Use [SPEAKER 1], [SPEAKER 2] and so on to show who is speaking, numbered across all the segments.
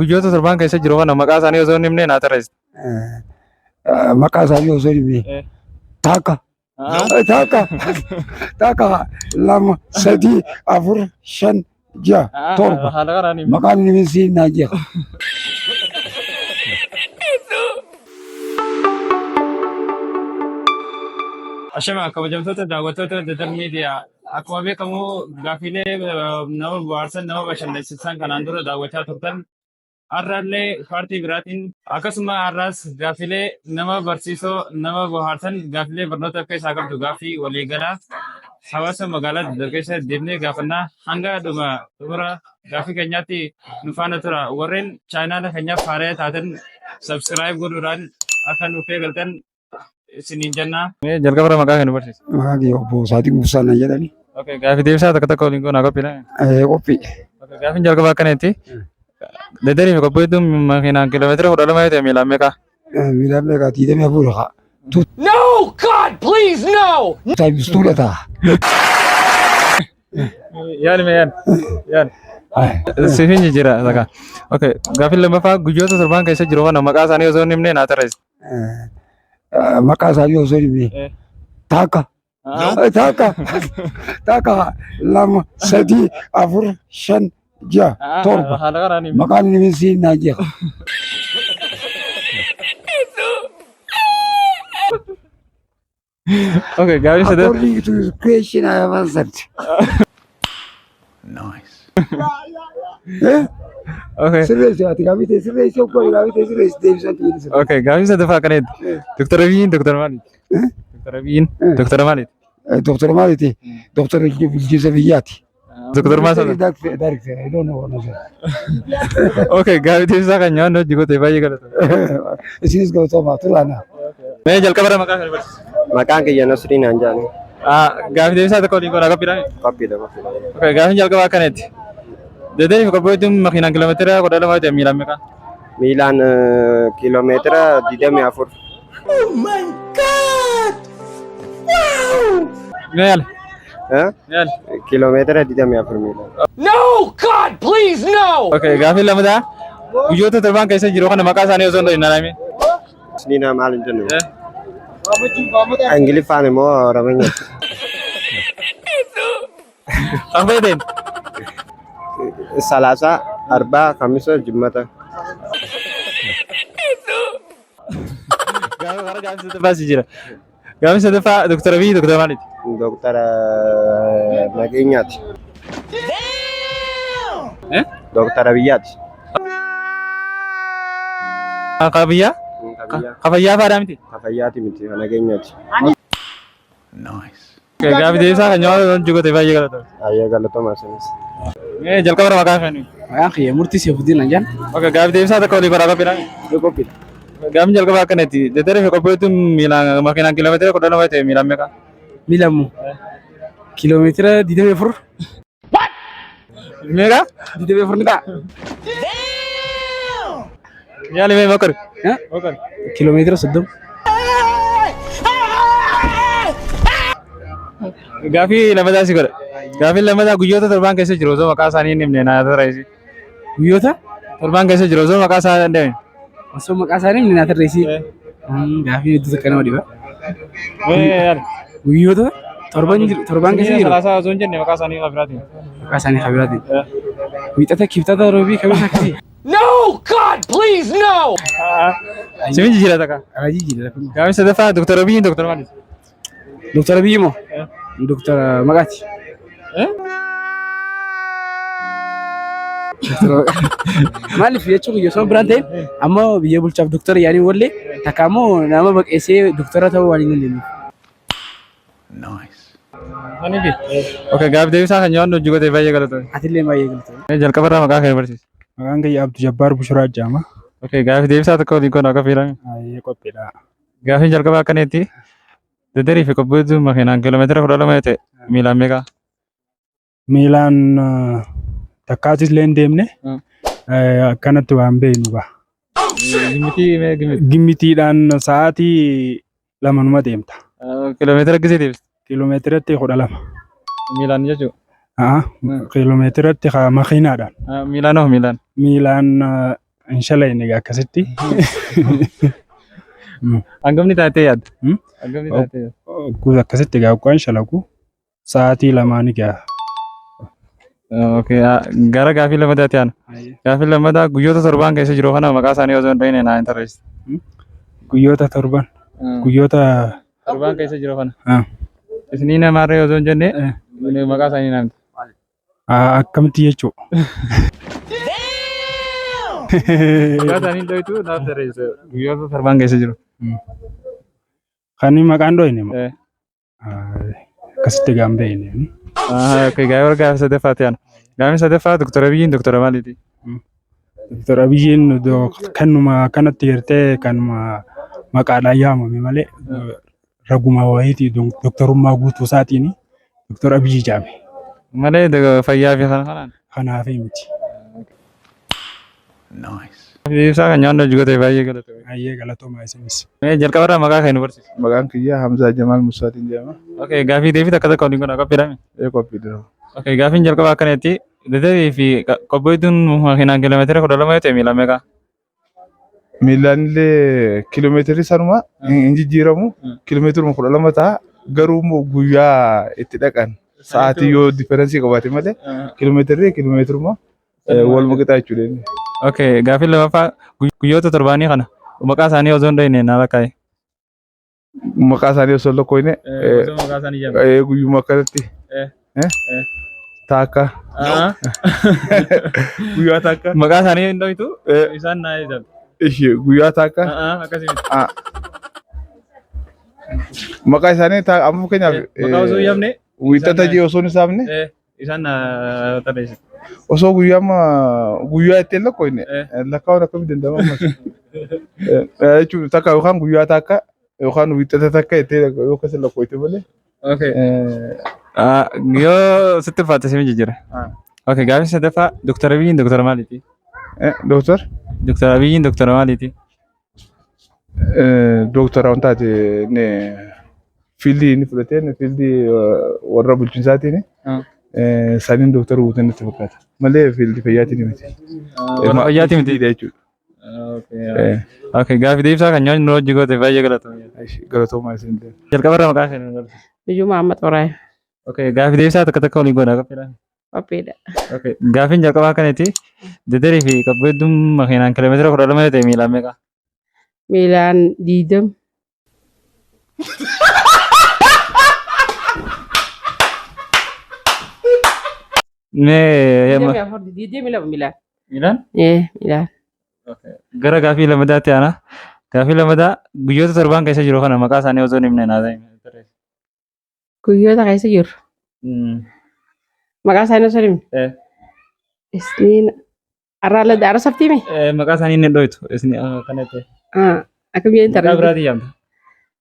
[SPEAKER 1] Guyyoota torbaan keessa jiru kana maqaa isaanii osoo hin himne naa tarreessi.
[SPEAKER 2] Maqaa isaanii osoo hin himne. Takka. Takka. Takka. Lama. Sadii. Afur. Shan. Ja'a. Torba.
[SPEAKER 1] Haala kanaan himi.
[SPEAKER 2] Maqaan inni siin naan jeeqa.
[SPEAKER 1] Ashama kabajamtoota daawwattoota Dadar Miidiyaa akkuma beekamu gaaffiilee nama bohaarsan nama bashannansiisan kanaan dura daawwachaa turtan har'allee paartii biraatiin akkasuma har'aas gaaffiilee nama barsiisoo nama bohaarsan gaaffiilee barnoota of keessaa qabdu gaaffii waliigalaa hawaasa magaalaa Dadar keessa deemnee gaafannaa hanga dhuma xumura gaaffii keenyaatti nu faana tura warreen chaanaala keenyaaf haaraa taatan subscribe godhuudhaan akka nuuf eegaltan isiniin jenna. Mee jalqaba irra maqaa kee nu barsiisi.
[SPEAKER 2] Maqaan kiyya obbo Saadiq Musaa naan jedhani.
[SPEAKER 1] Okay, gaafii deebisaa takka takka waliin goonaa qophiidha.
[SPEAKER 2] Qophii.
[SPEAKER 1] Okay, gaafiin jalqaba akkana jetti. Dadarii fi qophii hedduun makiinaan kiiloomeetira 12 yoo ta'e miilaan meeqa?
[SPEAKER 2] Miilaan meeqa? 24 haa.
[SPEAKER 3] No! God, please, no!
[SPEAKER 2] Times two dha ta'a.
[SPEAKER 1] Yaali mee yaali. Yaali. Siifin jijjiira takka. Okay, gaafiin lammaffaa guyyoota torbaan keessa jiru kana maqaa isaanii osoo hin himne naa tarreessi.
[SPEAKER 2] Maqaa isaanii osoo hin himne. Takka. Takka. Takka. Lama. Sadii. Afur. Shan. Ja'a. Torba.
[SPEAKER 1] Haala kanaan himi.
[SPEAKER 2] Maqaan inni siin naan jeeqa.
[SPEAKER 1] Okay, gaafii sadaffaa.
[SPEAKER 2] According to his question I have answered. Eh?
[SPEAKER 1] Okay.
[SPEAKER 2] Sirreessi ati gaafii ta'e sirreessi obbo gaafii ta'e sirreessi deebisan ta'e sirreessi.
[SPEAKER 1] Okay, gaafii sadaffaa akkana jetti. Doktar Abiyyiin doktar maaliiti? Doktar Abiyyiin doktar maaliiti?
[SPEAKER 2] Doktor maaliiti? Doktor bulchiinsa biyyaati.
[SPEAKER 1] Doktor maal sana?
[SPEAKER 2] Director, director, I don't know what I'm saying.
[SPEAKER 1] Okay, gaafii deebisaa kan nyaannu hojii gootee baay'ee galatoomi.
[SPEAKER 2] Isinis galatoomaa tulaana.
[SPEAKER 1] Mee jalqaba irra maqaa kan barsiisa.
[SPEAKER 4] Maqaan kiyya Nasrii naan jedhani.
[SPEAKER 1] Gaafii deebisaa tokko waliin goonaa qophiidhaa?
[SPEAKER 4] Qophiidha qophiidha.
[SPEAKER 1] Okay, gaafiin jalqabaa akkana jetti. Dadarii fi qophii hedduun makiinaan kiiloomeetira 12 yoo ta'e miilaan meeqa?
[SPEAKER 4] Miilaan kiiloomeetira 24.
[SPEAKER 1] Mee yaala.
[SPEAKER 4] Eh?
[SPEAKER 1] Mee yaala.
[SPEAKER 4] Kiiloomeetira 24 miilaan.
[SPEAKER 3] No! God, please, no!
[SPEAKER 1] Okay, gaafiin lammataa guyyoota torbaan keessa jiru kana maqaa isaanii osoo hin ta'in naan
[SPEAKER 4] Isniina maal hin jennu? Ingiliffaan immoo Oromiyaa.
[SPEAKER 1] Kan fayyadeen.
[SPEAKER 4] Salaasaa, Arbaa, Kamisa, Jimmata.
[SPEAKER 1] Gaafa karaa gaafii sadaffaa si jira. Gaafii sadaffaa Dooktar Abiyyi Dooktar maaliiti?
[SPEAKER 4] Dooktara nageenyaati.
[SPEAKER 1] Eh?
[SPEAKER 4] Dooktara biyyaati.
[SPEAKER 1] Ka biyyaa?
[SPEAKER 4] Ka biyyaa.
[SPEAKER 1] Ka fayyaa fa'aadhaa miti?
[SPEAKER 4] Ka fayyaati miti, ka nageenyaati.
[SPEAKER 1] Gaafii deebisaa kan nyaata hojii gootee baay'ee galatoomi.
[SPEAKER 4] Ayyee galatoomaa isinis.
[SPEAKER 1] Mee jalqaba irra maqaa keenyu.
[SPEAKER 5] Maqaan kiyya Murtii Seefuddin Anjaan.
[SPEAKER 1] Okay, gaafii deebisaa takka olii karaa qophiidhaan.
[SPEAKER 5] Qophiidha.
[SPEAKER 1] Gaafii jalqaba akkanatti. Deteree fi qopheetuun miilaan makiinaan kiiloomeetira 12 ta'e miilaan meeqa?
[SPEAKER 5] Miilaan kiiloomeetira 24.
[SPEAKER 1] Meeqa?
[SPEAKER 5] 24 ni ta'a.
[SPEAKER 1] Yaali mee mokkori.
[SPEAKER 5] Eh? Kiiloomeetira 30.
[SPEAKER 1] Gaafii lammataa si godha. Gaafii lammataa guyyoota torbaan keessa jiru osoo maqaa isaanii hin himne naa tarreessi.
[SPEAKER 5] Guyyoota
[SPEAKER 1] Torbaan keessa jiru osoo maqaa isaa hin himne.
[SPEAKER 5] osoo maqaa isaanii hin naa tarreessi. Gaafii hedduu takka nama dhiba.
[SPEAKER 1] Mee yaali.
[SPEAKER 5] Guyyoota torban jiru torbaan keessa jiru
[SPEAKER 1] Salaasaa osoo hin jenne maqaa isaanii kan biraatiin.
[SPEAKER 5] maqaa isaanii kan biraatiin. Wiixata, kibxata, roobii, kamisa akkasii.
[SPEAKER 3] No! God, please, no!
[SPEAKER 1] Simin jijjiira takka.
[SPEAKER 5] Raajii jira.
[SPEAKER 1] Gaafii sadaffaa Dooktar Abiyyiin Dooktar maaliiti?
[SPEAKER 5] Dooktar Abiyyi moo? Dooktar Maqaati. Maaliif jechuun kiyya osoo biraan ta'e amma biyya bulchaaf doktara yaanii wallee takka ammoo nama maqeessee doktara ta'uu waan hin dandeenyeef.
[SPEAKER 1] Manifi. Okay, gaafii deebisaa kan nyaannu hojii godhee baay'ee galatoomi.
[SPEAKER 5] Atillee baay'ee galatoomi.
[SPEAKER 1] Mee jalqaba irraa maqaa kee barsiisi.
[SPEAKER 6] Maqaan kiyya Abdu Jabbaar Bushuraa jedhama.
[SPEAKER 1] Okay, gaafii deebisaa tokko waliin goona akka fiilame.
[SPEAKER 6] Baay'ee qophiidha.
[SPEAKER 1] Gaafiin jalqabaa akkaneetti. Dederii fi qopheetu makiinaan kiiloomeetira 12 yoo ta'e miilaan meeqa?
[SPEAKER 6] Miilaan takkaatis illee hin deemne akkanatti waan beeknu ba'a.
[SPEAKER 1] Gimmitii mee gimmiti?
[SPEAKER 6] Gimmitiidhaan sa'aatii lamanuma deemta.
[SPEAKER 1] Kiiloomeetira gisee deebiste?
[SPEAKER 6] Kiiloomeetiratti 12.
[SPEAKER 1] Miilaan jechuudha.
[SPEAKER 6] Kiiloomeetiratti makiinaadhaan.
[SPEAKER 1] Miilaan hoo miilaan?
[SPEAKER 6] Miilaan Hin shalayne egaa akkasitti.
[SPEAKER 1] Hangamni taatee yaadda?
[SPEAKER 6] Hmm?
[SPEAKER 1] Hangamni taatee yaadda?
[SPEAKER 6] Ogguu akkasitti egaa hoggaan shalagu sa'aatii lamaan egaa.
[SPEAKER 1] Okay, gara gaafii lammataatti aana. Gaafii lammataa guyyoota torbaan keessa jiru kana maqaa isaanii osoo hin dhahine naa hin tarreessi.
[SPEAKER 6] Guyyoota torban. Guyyoota
[SPEAKER 1] Torbaan keessa jiru kana.
[SPEAKER 6] Ah.
[SPEAKER 1] Isinii namaarree osoo hin jenne maqaa isaanii naamti.
[SPEAKER 6] Akkamitti jechuu?
[SPEAKER 1] Maqaa isaanii dhohitu naaf tarreessi. Guyyoota torbaan keessa jiru.
[SPEAKER 6] Kan maqaan dhohine moo?
[SPEAKER 1] Eh.
[SPEAKER 6] Akkasitti egaa hin beekne.
[SPEAKER 1] Okay, gaafii gaafii sadaffaatti aana. Gaafii sadaffaa Doktor Abiyyiin doktora maaliiti?
[SPEAKER 6] Doktor Abiyyiin kanuma akkanatti gartee kanuma maqaadhaan yaamame malee raguma wayiiti doktorummaa guutuu isaatiin Doktor Abiyyi jedhame.
[SPEAKER 1] Malee fayyaa fi kana kanaan.
[SPEAKER 6] Kanaaf miti.
[SPEAKER 1] Ibsaa kan nyaannu hojii godhe baay'ee galatoomi.
[SPEAKER 6] Baay'ee galatoomaa isinis.
[SPEAKER 1] Mee jalqabarraa maqaa kee nu barsiisi.
[SPEAKER 7] Maqaan kiyya Hamzaa Jamaal Musaatiin jedhama.
[SPEAKER 1] Okay, gaafii deebii takka takka waliin godhaa qophiidhaami.
[SPEAKER 7] Ee qophiidha.
[SPEAKER 1] Okay, gaafiin jalqabaa akkanatti Dadarii fi qobboytuun makiinaan kiiloomeetira 12 yoo ta'e miilaan meeqa?
[SPEAKER 7] Miilaan illee kiiloomeetirri sanuma hin jijjiiramu. Kiiloomeetiruma 12 ta'a. Garuu immoo guyyaa itti dhaqan sa'aatii yoo differensii qabaate malee kiiloomeetirri kiiloomeetiruma waluma qixa jechuudha inni.
[SPEAKER 1] Okay, gaafiin lammaffaa guyyoota torbaanii kana maqaa isaanii osoo hin dhahine naa lakkaa'e.
[SPEAKER 7] Maqaa isaanii osoo hin lakkoofne
[SPEAKER 1] Osoo maqaa isaanii jedhamu.
[SPEAKER 7] Guyyuma akkanatti taakka guyyaa taakka
[SPEAKER 1] Maqaa isaanii hin dhoytu isaan naa jedhamu.
[SPEAKER 7] Ishee guyyaa taakka
[SPEAKER 1] Akkasii miti.
[SPEAKER 7] Maqaa isaanii amma fakkeenyaaf
[SPEAKER 1] Maqaa osoo hin yaamne
[SPEAKER 7] wiixata jee osoo hin saamne
[SPEAKER 1] isaan naa tarreessi.
[SPEAKER 7] Osoo guyyaa amma guyyaa ittiin lakkoofne lakkaa'uun akkamitti danda'ama ammas? Jechuun takka yookaan guyyaa takka yookaan wiixata takka itti yoo akkas lakkoofte malee.
[SPEAKER 1] Okay. Yoo sitti ulfaate simi jijjiira. Okay, gaafii sadaffaa Doktor Abiyyiin doktora maaliiti?
[SPEAKER 7] Doktor?
[SPEAKER 1] Doktor Abiyyiin doktora maaliiti?
[SPEAKER 7] Doktora waan taate inni fiildii inni fudhatee inni fiildii warra bulchiinsaatiin saniin doktora guutuu natti fakkaata. Malee fiildii fayyaatiin miti.
[SPEAKER 1] Warra fayyaatiin miti.
[SPEAKER 7] Jechuudha.
[SPEAKER 1] Okay, gaafii deebisaa kan nyaanni nu hojii goote baay'ee galatoomi.
[SPEAKER 7] Galatoomaa isin illee.
[SPEAKER 1] Jalqabarra maqaa kee nu barsiisi.
[SPEAKER 8] Biyyuu Mahammad Qoraayee.
[SPEAKER 1] Okay, gaafii deebisaa takka takka waliin goona qophiidha.
[SPEAKER 8] Qophiidha.
[SPEAKER 1] Okay, gaafiin jalqabaa kanatti Dederii fi qabbeedduun makiinaan kiiloomeetira 12 yoo ta'e miilaan meeqa?
[SPEAKER 8] Miilaan 20.
[SPEAKER 1] Mee
[SPEAKER 8] 24, 22 miilaan.
[SPEAKER 1] Miilaan?
[SPEAKER 8] Ee, miilaan.
[SPEAKER 1] Gara gaafii lammataatti aana. Gaafii lammataa guyyoota torbaan keessa jiru kana maqaa isaanii osoo hin himne naa ta'e.
[SPEAKER 8] Guyyoota keessa jiru. Maqaa isaanii osoo hin himne. Isniin arraa ladda arra sabtiimi?
[SPEAKER 1] Maqaa isaanii inni dhoytu isin kana ta'e.
[SPEAKER 8] Akkam jedheen
[SPEAKER 1] Maqaa
[SPEAKER 8] tarree.
[SPEAKER 1] biraatiin yaamta.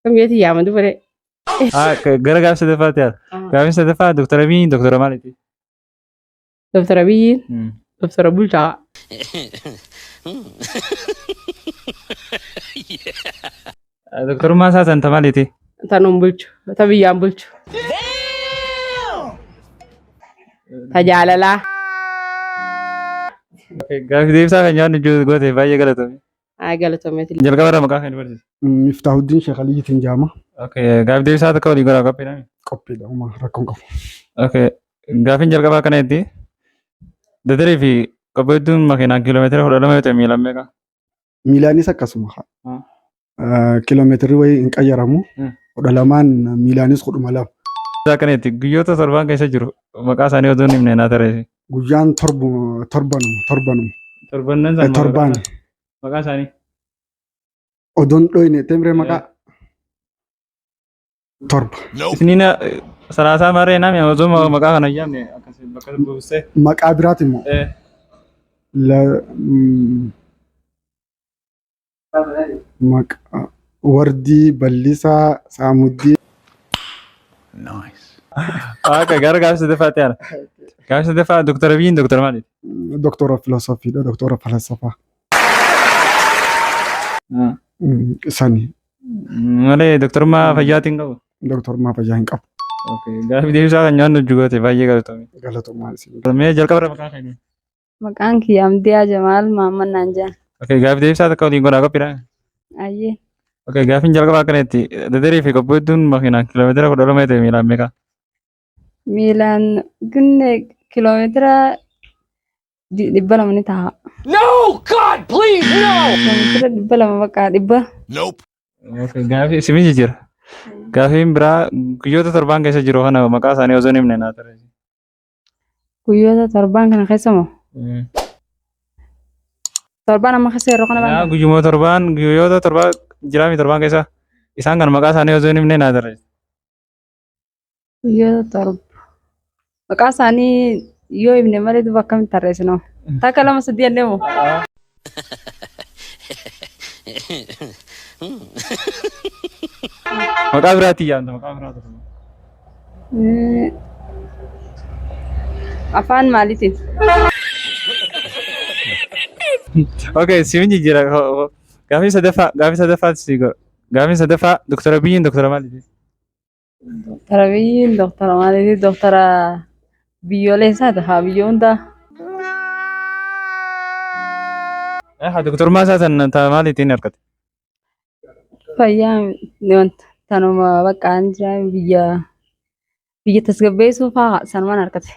[SPEAKER 8] Akkam jedheen yaaman dubaree.
[SPEAKER 1] Gara gaafii sadaffaatti aana. Gaafii sadaffaa Dooktar Abiyyiin doktora maaliiti?
[SPEAKER 8] Dooktar Abiyyiin doktora Bulchaa.
[SPEAKER 1] Doktorummaa isaa santa maaliiti?
[SPEAKER 8] Tanuun bulchu. Ta biyyaan bulchu. Ta jaalalaa.
[SPEAKER 1] Gaafii deebisaa kan nyaanni goote baay'ee galatoomi.
[SPEAKER 8] Haa galatoomeeti.
[SPEAKER 1] Jalqaba irraa maqaa kan barsiisa.
[SPEAKER 2] Miftaahuddin Sheekh Aliyyiitiin jaama.
[SPEAKER 1] Okay, gaafii deebisaa tokko walii godhaa qophiidha.
[SPEAKER 2] Qophiidha uumaa rakkoon qabu.
[SPEAKER 1] Okay, gaafiin jalqabaa kana itti Dadarii fi qopheettuun makiinaan kiiloomeetira 12 yoo ta'e miilaan meeqa?
[SPEAKER 2] Miilaanis akkasuma. Kiiloomeetirri wayii hin qayyaramu. 12n miilaanis 12.
[SPEAKER 1] Kana itti guyyoota torbaan keessa jiru maqaa isaanii osoo hin himne naa tarreessi.
[SPEAKER 2] Guyyaan torbanuma torbanuma.
[SPEAKER 1] Torbannan sana
[SPEAKER 2] Torbaan.
[SPEAKER 1] Maqaa isaanii.
[SPEAKER 2] Odoon dhoyne teemree maqaa torba.
[SPEAKER 1] Isiniin salaasaa maree nami osoo maqaa kana hin yaamne akkasii bakka buusee.
[SPEAKER 2] Maqaa biraati immoo. Maqaa Wardii Bal'isaa Saamuddii.
[SPEAKER 1] Akka gara gaafii sadaffaatti yaala. Gaafii sadaffaa Dooktar Abiyyiin Dooktar maaliiti?
[SPEAKER 2] Doktora filoosofiidha. Doktora falsafaa. Sani.
[SPEAKER 1] Malee doktorummaa fayyaatiin qabu.
[SPEAKER 2] Doktorummaa fayyaa hin qabu.
[SPEAKER 1] Gaafii deebisaa kan nyaannu hojii baay'ee galatoomi.
[SPEAKER 2] Galatoomaa isin.
[SPEAKER 1] Mee jalqaba irra maqaa keenya.
[SPEAKER 9] Maqaan kiyya Amdiyaa Jamaal Mahammad naan jedhan.
[SPEAKER 1] Okay, gaafii deebisaa takka waliin godhaa qophiidha.
[SPEAKER 8] Ayyee.
[SPEAKER 1] Okay, gaafiin jalqabaa akkanatti Dadarii fi Qobboo hedduun makiinaan kiiloomeetira 12 ta'e miilaan meeqa?
[SPEAKER 8] Miilaan gunne kiiloomeetira 200 ni ta'a.
[SPEAKER 3] No! God, please, no!
[SPEAKER 8] Kiiloomeetira 200 bakka dhibba.
[SPEAKER 1] Okay, gaafii simin jijjiira. Gaafiin biraa guyyoota torbaan keessa jiru kana maqaa isaanii osoo hin himne naa tarreessi.
[SPEAKER 8] Guyyoota torbaan kana keessa moo? Torbaan amma keessa yeroo kana
[SPEAKER 1] Yaa
[SPEAKER 8] baana.
[SPEAKER 1] guyyuma torbaan guyyoota torbaa jiraami torbaan keessa isaan kana maqaa isaanii osoo hin himne naa tarreessi.
[SPEAKER 8] Guyyoota torba. Maqaa isaanii yoo himne malee duuba akkamitti tarreessinoo? Takka lama sadii jennee moo?
[SPEAKER 1] Maqaa biraatiin yaamta maqaa biraa tokko.
[SPEAKER 8] Afaan maaliitiin?
[SPEAKER 1] Okay, simin jijjiira. Gaafii sadaffaa gaafii sadaffaatti si godha. Gaafii sadaffaa Dooktar Abiyyiin Dooktar maaliiti?
[SPEAKER 8] Dooktar Abiyyiin Dooktar maaliiti? Dooktar biyyoolessaati haa biyya hundaa.
[SPEAKER 1] Haa dooktarummaa isaa san ta maaliitiin argate?
[SPEAKER 8] Fayyaa ni wanta tanuma bakka an jira biyya biyya tasgabbeessuu fa'aa sanumaan argate.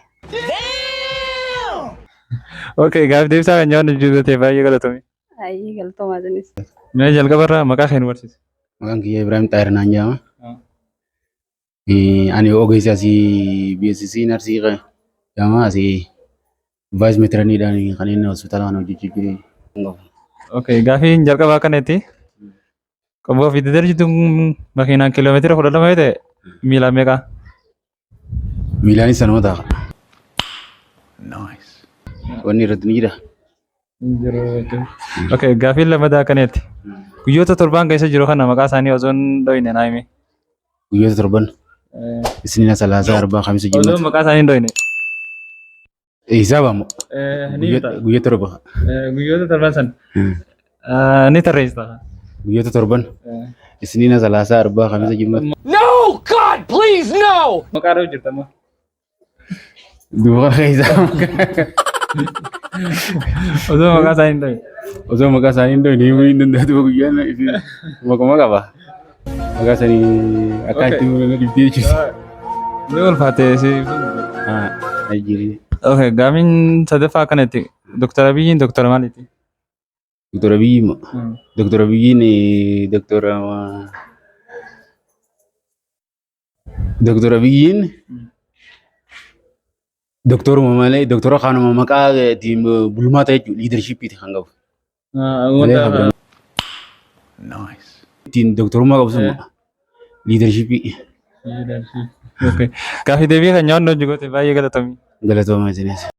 [SPEAKER 1] Okay, gaafii deebisaa kan nyaannu jijjiirratee baay'ee galatoomi.
[SPEAKER 8] Ayyee galatoomaa isinis.
[SPEAKER 1] Mee jalqabarraa maqaa kee nu barsiisi.
[SPEAKER 9] Maqaan kiyya Ibrahim Xaahir naan jedhama. Ani ogeessa asii BSc narsii jedhama. Asii vice metiraniidhaan kan inni hospitaala kana hojjechuu jiru.
[SPEAKER 1] Okay, gaafiin jalqabaa akkanatti. Qobboo fi Dadar jidduun makiinaan kiiloomeetira 12 yoo ta'e miilaan meeqa?
[SPEAKER 9] Miilaanis sanuma ta'a. Wanni irratti ni jira.
[SPEAKER 1] Okay, gaafiin lammataa akkanatti. Guyyoota torbaan keessa jiru kana maqaa isaanii osoo hin dhoyne naa himi.
[SPEAKER 9] Guyyoota torban. Isniina, Salaasaa, Arbaa, Kamisa,
[SPEAKER 1] Osoo
[SPEAKER 9] Jimaata.
[SPEAKER 1] maqaa isaanii hin dhoyne.
[SPEAKER 9] Hisaaba moo?
[SPEAKER 1] Ni himta.
[SPEAKER 9] Guyyoota torba.
[SPEAKER 1] Guyyoota torban san. Ni tarreessita.
[SPEAKER 9] Guyyoota torban. Isniina, Salaasaa, Arbaa, Kamisa, Jimaata.
[SPEAKER 3] No! God, please, no!
[SPEAKER 1] Maqaa dha'u jirta moo?
[SPEAKER 9] Duuba keessaa.
[SPEAKER 1] Osoo maqaa isaanii hin dhoyne.
[SPEAKER 9] Osoo maqaa isaanii hin dhoyne himuu hin danda'u duuba guyyaan maquma qaba. Maqaa isaanii akka itti himuu nama dhibdee jechuudha.
[SPEAKER 1] Ni ulfaate si.
[SPEAKER 9] Ajjirii.
[SPEAKER 1] Okay, gaafiin sadaffaa akkanatti. Dooktar Abiyyiin dooktar maaliiti?
[SPEAKER 9] Doktor Abiyyi moo? Doktor Abiyyiin doktor Doktor Abiyyiin doktoruma malee doktora kanuma maqaa ittiin bulmaata jechuudha leadershipiiti kan qabu. Malee kan biraa ittiin doktorummaa qabu sun leadershipii.
[SPEAKER 1] Okay. Gaaffii deebii kan nyaannu hojii goote baay'ee galatoomi.
[SPEAKER 9] Galatooma isinis.